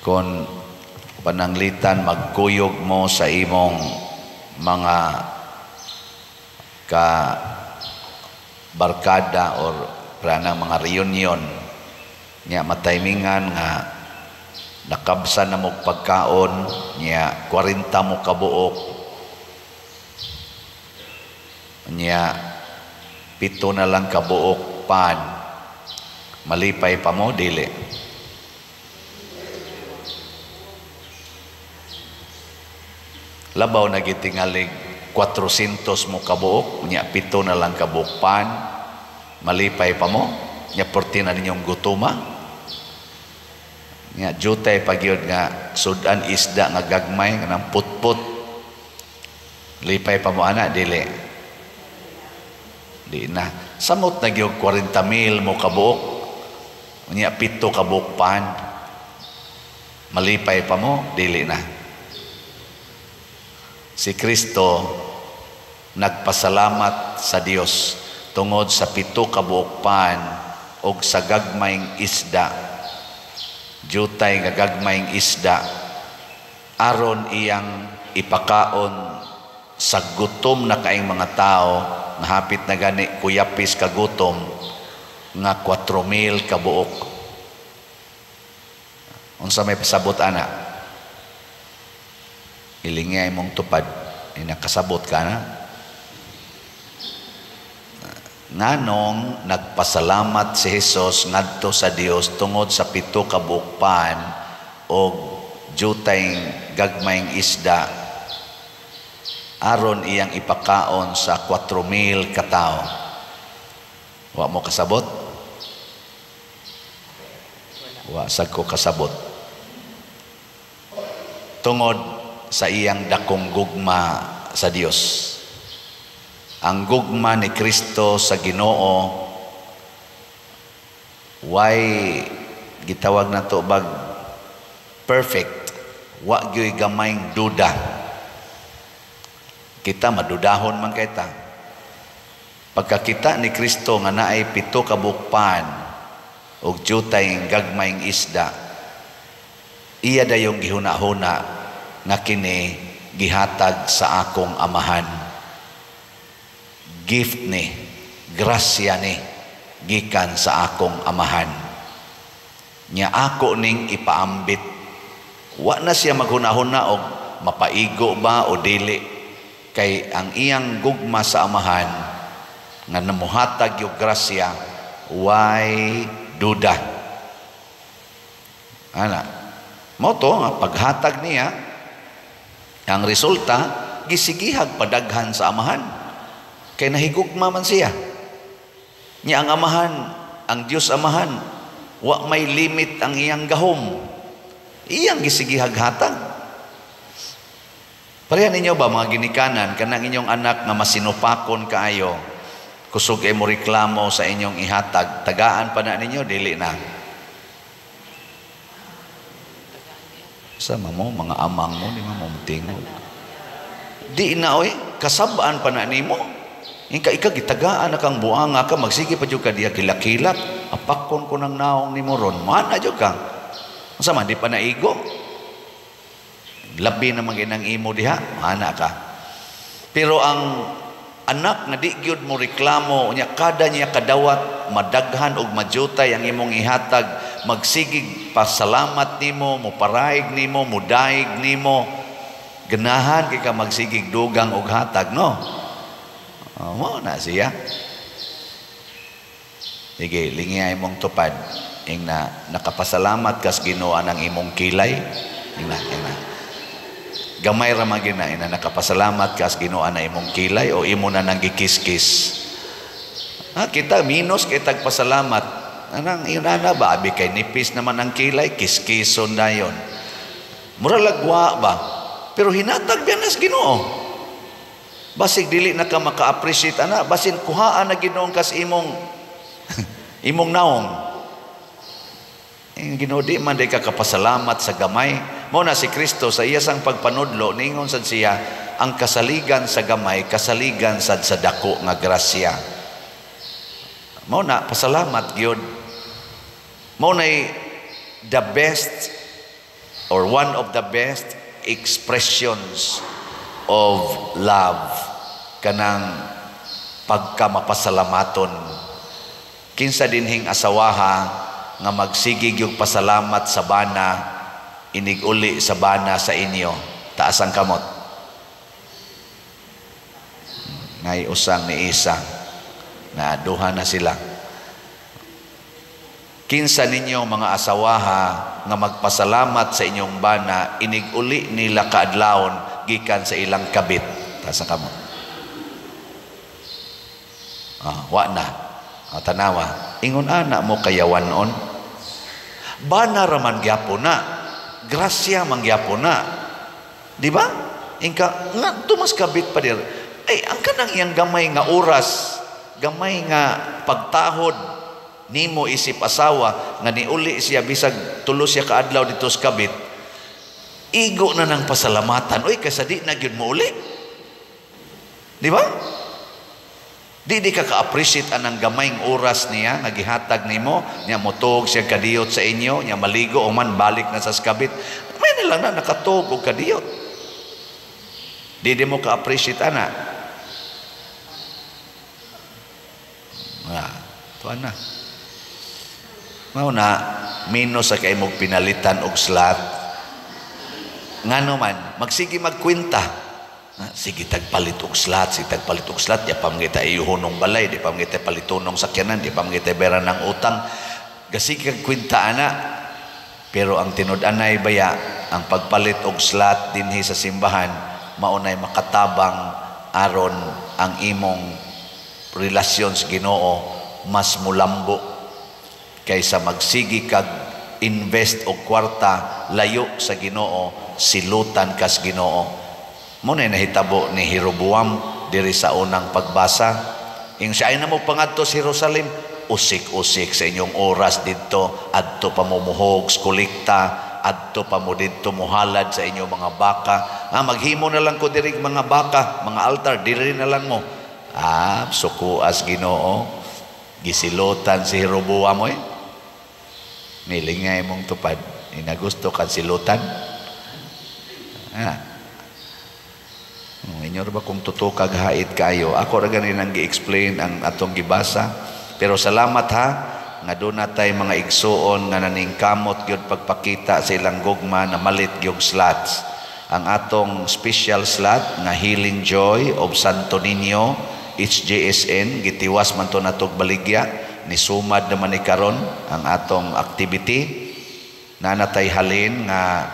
Kung pananglitan magkuyog mo sa imong mga ka barkada or pranang mga reunion niya, mataymingan nga nakabsa na mo pagkaon niya, 40 mo kabuok niya, 7 na lang kabuok pan, malipay pa mo, dili? Labaw na gitingalig 400 mo kabuok niya, 7 na lang kabuok pan, malipay pa mo niya, porti na ninyong gutuma niya, jutay pagyod nga sudan isda nga gagmay nga nang putput, lipay pa mo ana, dili? Di na. Samot na gyud 40,000 mo kabuok niya, 7 kabuok pan, malipay pa mo, dili na? Si Kristo nagpasalamat sa Dios tungod sa 7 kabuok pan og sa gagmayng isda, jutay nga gagmayng isda, aron iyang ipakaon sa gutom na kaing mga tao nga hapit na gani kuyapis kagutom nga 4,000 kabuok. Unsa may pasabot ana? Ilingay mong tupad, inakasabot ka na. Nganong nagpasalamat si Jesus ngadto sa Dios tungod sa 7 kabuok pan og jutay gagmayng isda aron iyang ipakaon sa 4,000 katao? Wa mo kasabot? Wa sad ko kasabot. Tungod sa iyang dakong gugma sa Dios. Ang gugma ni Kristo sa Ginoo way gitawag na to bag perfect, wa gyoy gamayng duda. Kita madudahon man kayta. Pagkakita ni Kristo nga naay 7 kabuok pan og jutay gagmayng isda, iya dayong gihuna-huna nga kini gihatag sa akong amahan. Gift ni, grasya ni, gikan sa akong amahan. Nya ako ning ipaambit. Wa na siya maghunahuna og mapaigo ba o dili, kay ang iyang gugma sa amahan nga namuhatag yung grasya way duda. Ana, mo to nga paghatag niya, ang resulta gisigihag padaghan sa amahan. Kay nahigugma man siya. Nya ang amahan, ang Dios amahan, wa may limit ang iyang gahom. Iyang gisigihag hatag. Pareha ninyo ba mga ginikanan, kanang inyong anak nga masinupakon kaayo, kusog ay mo reklamo sa inyong ihatag, tagaan pa na ninyo, dili na? Sama mo, mga amang mo, di mo tingog. Di na oy, kasabaan pa na nimo. Ingka ika gitagaan na kang buanga ka, magsige pa jud ka diya kilakilak, apakon ko ng naong nimo ron, mana jud ka. Unsa man di pa naigo? Labi na man ginang imo diha, mana ka. Pero ang anak nga di gyud mo reklamo unya, kada niya kadawat madaghan og majutay ang imong ihatag, magsigig pasalamat nimo, moparaig nimo, mudaig nimo, ganahan kay ka magsigig dugang og hatag, no? Oh, mo na siya. Sige, lingiyay mong tupad. Ing na nakapasalamat kas Ginoo ang imong kilay. Ing na, ing na. Gamay ra man gina, ing na nakapasalamat kas Ginoo na imong kilay o imo na nang gikiskis. Ha, kita minus kay tagpasalamat. Anang iyon na ba abi kay nipis naman ang kilay, kiskison dayon. Mura lagwa ba? Pero hinatag biya nas Ginoo. Basig dili na ka maka-appreciate ana, basin kuhaan na Ginoo kas imong imong naong. Ang Ginoo di man day ka kapasalamat sa gamay. Mao na si Kristo sa iya sang pagpanudlo ningon sad siya, ang kasaligan sa gamay, kasaligan sad sa dako nga grasya. Mao na pasalamat gyud. Mao nay the best or one of the best expressions of love, kanang pagkamapasalamaton. Kinsa dinhing asawaha nga magsige yung pasalamat sa bana inig-uli sa bana sa inyo? Taas ang kamot. Nay usang ni isa na duha na sila. Kinsa ninyo mga asawaha nga magpasalamat sa inyong bana inig-uli nila kaadlawon gikan sa ilang kabit? Taas ang kamot. Ah, wa na. Ah, tanawa. Ingon ana mo kayawanon. Bana raman gyapon na. Grasya man gyapon na. Di ba? Ingka nga tumas kabit pa dir. Ay, ang kanang iyang gamay nga oras, gamay nga pagtahod nimo isip asawa nga niuli siya bisag tulo siya kaadlaw dito sa kabit, igo na ng pasalamatan. Uy, kaysa di na gyud mo uli. Di ba? Di ka ka-appreciate anang gamayng oras niya nga gihatag nimo, niya motug siya kadiyot sa inyo, niya maligo o man balik na sa kabit. May na lang na nakatug og kadiyot. Di mo ka-appreciate ana. Ah, tuan na. Mao na minus sa kay mong pinalitan og slot. Ngano man, magsige magkwenta. Sige tagpalit og slot, sige tagpalit og slot, di pa mga iyuhonong balay, di pa mga palitonong sakyanan, di pa mga bayaran ng utang. Gasige kag kwenta ana. Pero ang tinud-anay baya, ang pagpalit og slot dinhi sa simbahan, maunay makatabang aron ang imong relasyon sa Ginoo mas mulambo kaysa magsigi kag invest og kwarta layo sa Ginoo, silutan kas Ginoo. Mo na nahitabo ni Jeroboam diri sa unang pagbasa. Ing siya ay na mo pangadto sa Jerusalem, usik-usik sa inyong oras didto, adto pa mo muhog, kolekta, adto pa mo didto muhalad sa inyong mga baka. Ah, maghimo na lang ko diri mga baka, mga altar, diri na lang mo. Ah, sukuas Ginoo. Gisilutan si Jeroboam oy. Nilingay mong tupad. Inagusto kan silutan. Ah. Inyo ba kung totoo kag hait kayo? Ako ra gani nang gi-explain ang atong gibasa. Pero salamat ha nga doon natay mga igsuon nga naningkamot gyud pagpakita sa ilang gugma na malit gyud slots. Ang atong special slot nga Healing Joy of Santo Niño HJSN gitiwas man to natog baligya, ni sumad naman ni karon ang atong activity. Nanatay halin nga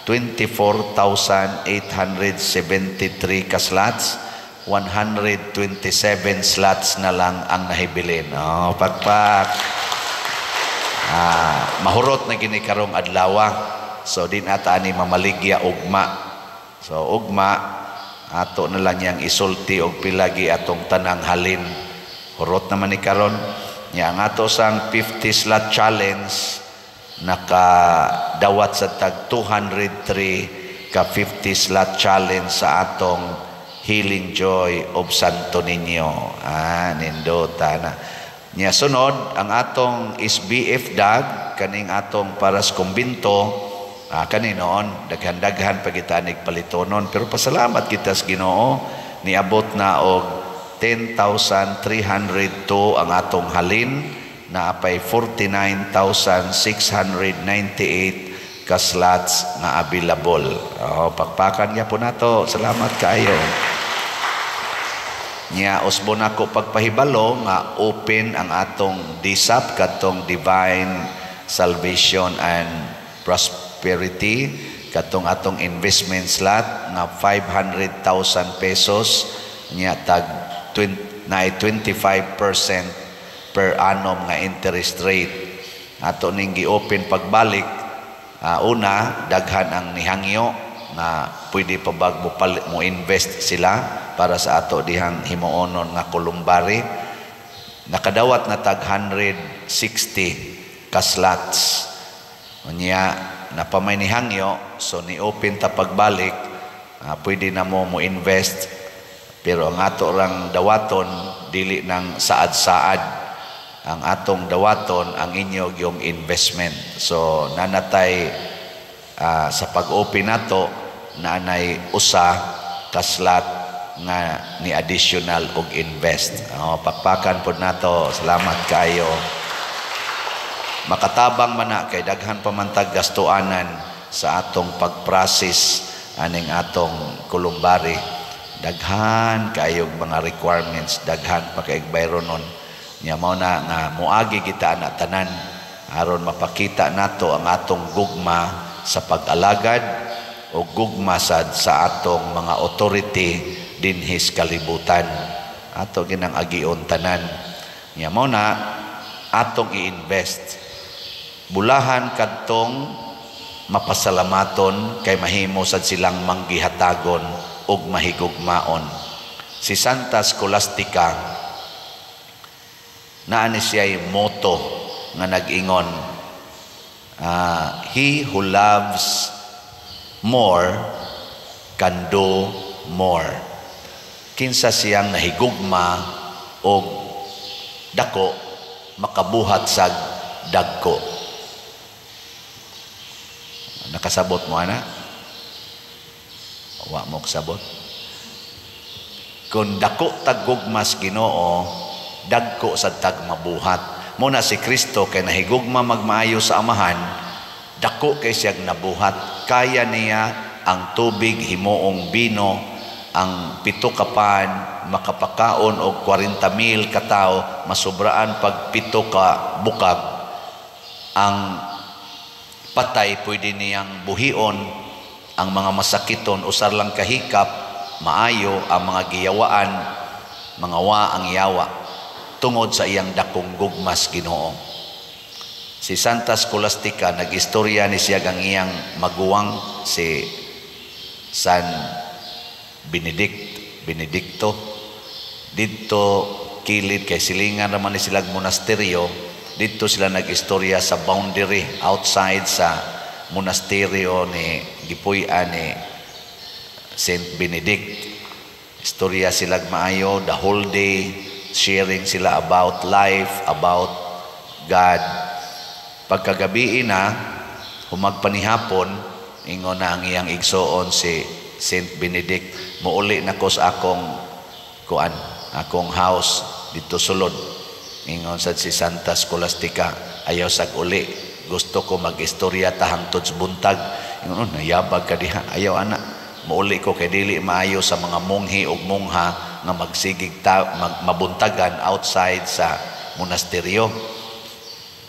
24,873 ka slots, 127 slots na lang ang nahibilin. Oh, pakpak. Ah, mahurot na gini karong adlawa. So din ata ani mamaligya ugma. So ugma ato na lang niyang isulti og pilagi atong tanang halin. Hurot naman ni karon. Nya ang ato sang 50 slot challenge nakadawat sa tag 203 ka 50 slot challenge sa atong Healing Joy of Santo Niño. Ah, nindota na. Nya sunod ang atong SBF dag kaning atong para sa kumbinto, kani noon daghan-daghan pa kita nig palitonon, pero pasalamat kita sa Ginoo, niabot na og 10,302 ang atong halin, na apay 49,698 ka slots nga available. Oh, pakpakan niya po nato. Salamat kaayo. Nya usbon ako pagpahibalo nga open ang atong DSAP, katong Divine Salvation and Prosperity, katong atong investment slot nga 500,000 pesos nya tag 25% per annum nga interest rate. Ato ning gi-open pagbalik. Una, daghan ang nihangyo nga pwede pa bag mo, mo invest sila para sa ato dihang himuonon nga kolumbari. Nakadawat na tag 160 ka slots. Unya napamay ni hangyo, so ni open ta pagbalik, pwede na mo mo invest, pero ang ato rang dawaton dili nang saad-saad. Ang atong dawaton ang inyo yung investment. So nanatay Sa pag-open nato, naanay usa ka slot nga ni additional og invest. Oh, pakpakan pod nato. Salamat kayo. Makatabang man na kay daghan pa man tag gastuanan sa atong pag-process aning atong columbary. Daghan kayog mga requirements, daghan pa kay bayronon. Nya mao na nga moagi kita ana tanan aron mapakita nato ang atong gugma sa pag-alagad o gugma sad sa atong mga authority dinhi sa kalibutan. Ato ginang agion tanan. Nya mao na atong i-invest. Bulahan kadtong mapasalamaton kay mahimo sad silang manggihatagon ug mahigugmaon. Si Santa Scholastica, naa ni siya'y motto nga nag-ingon, "He who loves more can do more." Kinsa siyang nahigugma og dako, makabuhat sag dagko. Nakasabot mo ana? Wa mo kasabot? Kung dako tag gugmas Ginoo, dagko sad tag mabuhat. Mo na si Kristo kay nahigugma magmaayo sa Amahan, dako kay siyang nabuhat. Kaya niya ang tubig himuong bino, ang 7 ka pan makapakaon og 40,000 ka tawo, masubraan pag 7 ka bukag. Ang patay pwede niyang buhion, ang mga masakiton usar lang kahikap maayo, ang mga giyawaan mga wa ang yawa tungod sa iyang dakong gugmas Ginoo. Si Santa Scholastica, nag-istorya ni siya ang iyang maguwang si San Benedicto didto kilid kay silingan raman ni silag monasteryo. Didto sila nag-istorya sa boundary outside sa monasteryo ni gipuy-an ni Saint Benedict. Istorya sila maayo the whole day, sharing sila about life, about God. Pagkagabi na, humagpanihapon, ingon na ang iyang igsoon si Saint Benedict, "Muuli na ko sa akong kuan, akong house dito sulod." Ingon sad si Santa Scholastica, "Ayaw sag uli, gusto ko mag-istorya ta hangtod sa buntag." Ingon, "Oh, nayabag ka diha." "Ayaw ana, muuli ko kay dili maayo sa mga monghe ug mongha nga magsigig ta, mabuntagan outside sa monasteryo."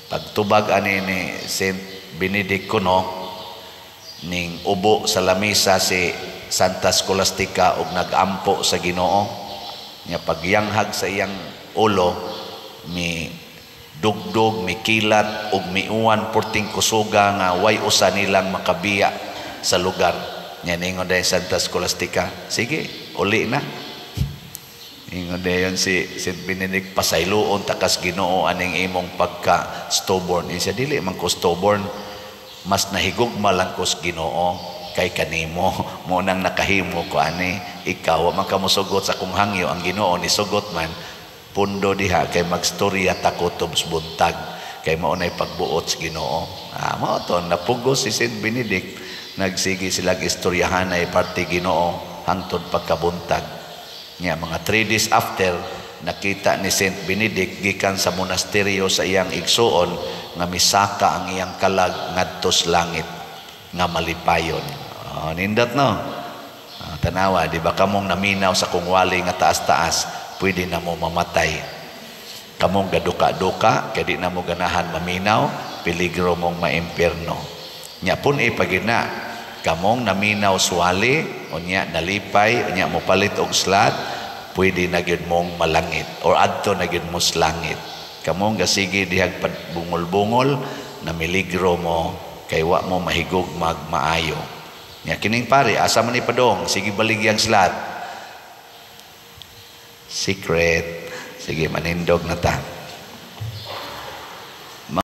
Pagtubag ani ni Saint Benedict kuno, ning ubo sa lamisa si Santa Scholastica ug nagampo sa Ginoo. Nya pagyanghag sa iyang ulo, mi dugdog, mi kilat ug miuwan porting kusuga nga way usa nilang makabiya sa lugar. Nya ningon dayon Santa Scholastica, "Sige, uli na." Ingon dayon si Saint Benedict, "Pasayloon takas Ginoo aning imong pagka stubborn." Siya, "Dili man ko stubborn, mas nahigugma lang ko sa Ginoo kay kanimo. Mo nang nakahimo ko ani. Ikaw wa man ka mosugot sa akong hangyo, ang Ginoo ni sugot man. Pundo diha kay magstorya ta ko tubs buntag kay mao nay pagbuot sa Ginoo." Ah, mao to napugos si Saint Benedict. Nagsige sila istoryahanay parte Ginoo hangtod pagkabuntag. Nya mga 3 days after, nakita ni Saint Benedict gikan sa monasteryo sa iyang igsuon nga misaka ang iyang kalag ngadto sa langit nga malipayon. Oh, nindot no? Tanawa, di ba kamong naminaw sa kung wali nga taas-taas, pwede na mo mamatay. Kamong gaduka-duka, kay di na mo ganahan maminaw, peligro mong maimpierno. Nya pun ipagina, kamong naminaw suwali, unya nalipay, unya mo palit og slot, pwede na gyud mong malangit or adto na gyud mo sa langit. Kamong gasige dihag bungol-bungol, namiligro mo kay wa mo mahigog magmaayo. Nya kining pare, asa man ni padong, sige baligyang slot. Secret. Sige, manindog na ta.